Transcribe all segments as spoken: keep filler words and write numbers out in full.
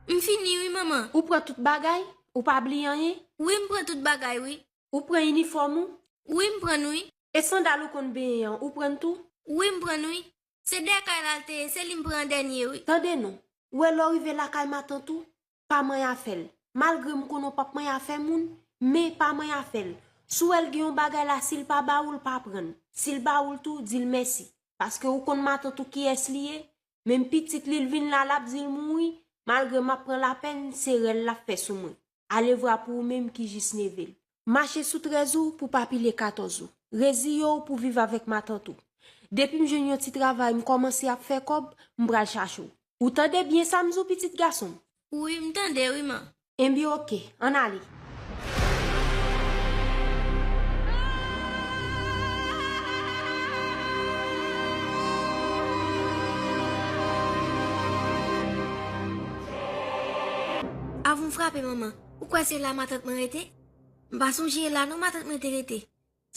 M fini wi, manman. Ou pran tout bagay? Ou pa bliye anyen? Wi, m pran tout bagay, wi. Ou pran inifòm ou? Wi, m pran n, wi. E sandal ou konn benyen an, ou pran n tou? Wi, m pran n, wi. Se dèyè kay la l te ye, se li m pran an dènye, wi. Tande non, ou wè lè w rive lakay matant ou, pa manyen afè l. Malgre m konnen w p ap manyen afè moun, men pa manyen afè l. Si w wè l gen yon bagay la, si l pa ba ou l, pa pran l. Si l ba ou l tou, di l mèsi. Paske ou konn matant ou kiyès li ye, menm pitit li l vin la, l ap di l mouri, malgre m ap pran lapèn, se rèl l ap fè sou mwen. Alevwa pou ou menm ki jis neve l. Mache sou trèz ou pou pa pile katòz ou. Reziye w pou viv avèk matant ou. Depi m jwenn yon ti travay, m kòmanse ap fè kòb, m pral chache w. Ou tande byen sa m di w, pitit gason m? Wi, m tande wi, man. Enben oke, ann ale. Avan m frape, manman, ou kwè se la matant mwen rete? M pa sonje e la non matant mwen te rete.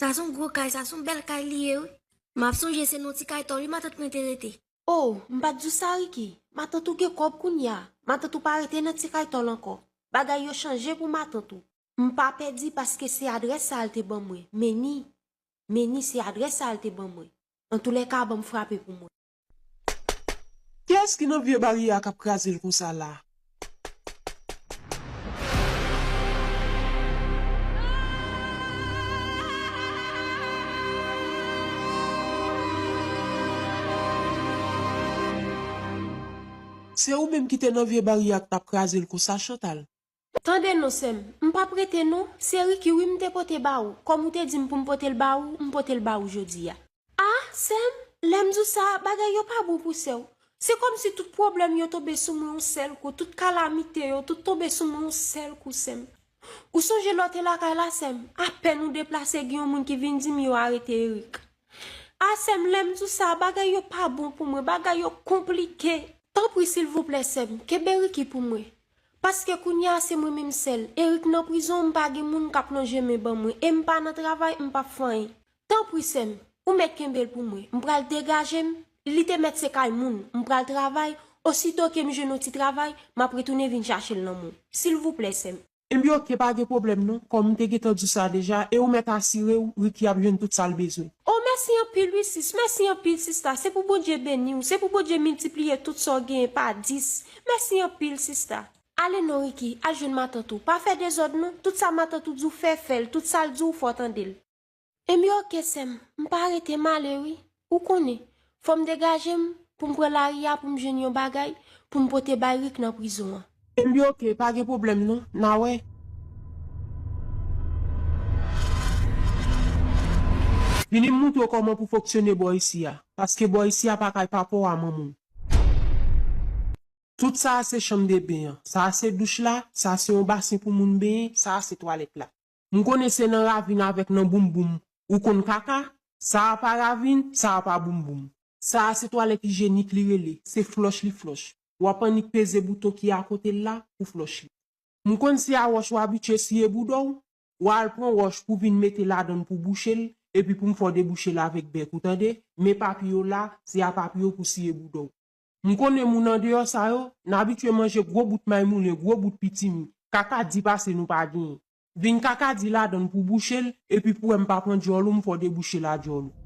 Sa se yon gwo kay, sa se yon bèl kay li ye wi. M ap sonje se nan yon ti kay tòl wi matant mwen te rete. O, m pa t di w sa Ricky. Matant ou gen kòb kounye a. Matant ou pa rete nan ti kay tòl ankò. Bagay yo chanje pou matant ou. M pa pèdi paske se adrès sa a l te ban mwen. Meni, Meni se adrès sa a l te ban mwen. Antoulèka, ban m frape pou mwen. Kiyès ki nan vye baryè a k ap kraze l konsa la? Se ou menm ki te nan vye baryè a k t ap kraze l konsa, Chantal? Tande non, sè m, m p ap rete non. Se Ricky wi m te pote ba ou. Kòm ou te di m pou m pote l ba ou, m pote l ba ou jodi a. A, sè m, lè m di w sa, bagay yo pa bon pou sè w. Se kòmsi tout pwoblèm yo tonbe sou mwen yon sèl kou, tout kalamite yo, tout tonbe sou mwen yon sèl kou, sè m. Ou sonje lè w te lakay la, sè m? Apèn ou deplase, gen yon moun ki vin di m yo arete Eric. A, sè m, lè m di w sa, bagay yo pa bon pou mwen, bagay yo konplike. Tanpri, silvouplè, sè m, kenbe Ricky pou mwen. Paske kounye a se mwen menm sèl. Eric nan prizon, m pa gen moun k ap lonje men ban mwen. E m pa nan travay, m p ap fè anyen. Tanpri, sè m, ou mèt kenbe l pou mwen. M pral degaje m. Li te mèt se kay moun. M pral travay. Osito ke m jwenn yon ti travay, m ap retounen vin chache l nan men w. Silvouplè, sè m. Enben oke, pa gen pwoblèm non. Kòm m te gentan di w sa deja, e ou mèt asire w, Ricky ap jwenn tout sa l bezwen. O, mèsi anpil wi, sis. Mèsi anpil, sista. Se pou Bondye beni w. Se pou Bondye miltipliye tout sa w genyen pa dis. Mèsi anpil, sista. Ale non, Ricky, al jwenn matant ou. Pa fè dezòd non. Tout sa matant ou di w fè, fè l. Tout sa l di w, fè w tande l. Enben oke, sè m. M pa rete, m ale wi. Ou konnen, fò m degaje m pou m pran lari a pou m jwenn yon bagay pou m pote bay Rick nan prizon an. Enben oke, pa gen pwoblèm non. N a wè. Vini m montre w kòman pou fonksyone bò isi a. Paske bò isi a pa kay papa w a manman w. Tout sa a se chanm de ben an. Sa a se douch la, sa a se yon basen pou moun benyen, sa a se twalèt la. M konnen se nan ravin avèk nan boumboum ou konn kaka, sa a pa ravin, sa a pa boumboum. Sa a se twalèt ijyenik li rele, se flòch li flòch. W ap annik peze bouton ki akote l la pou flòch li. M konn se a wòch w abitye siye bouda w, w a al pran wòch pou vin mete ladan l pou bouche l, epi pou m fè w debouche l avèk bèk ou tande, men papi yo la, se a papi yo pou siye bouda w. M konnen moun andeyò sa yo, n abitye manje gwo bout maymoulen, gwo bout pitimi, kaka di pase nou pa genyen. Vin kaka di ladan l pou bouche l, epi pou wè m pa pran djòl ou, m fè w debouche l a djòl ou.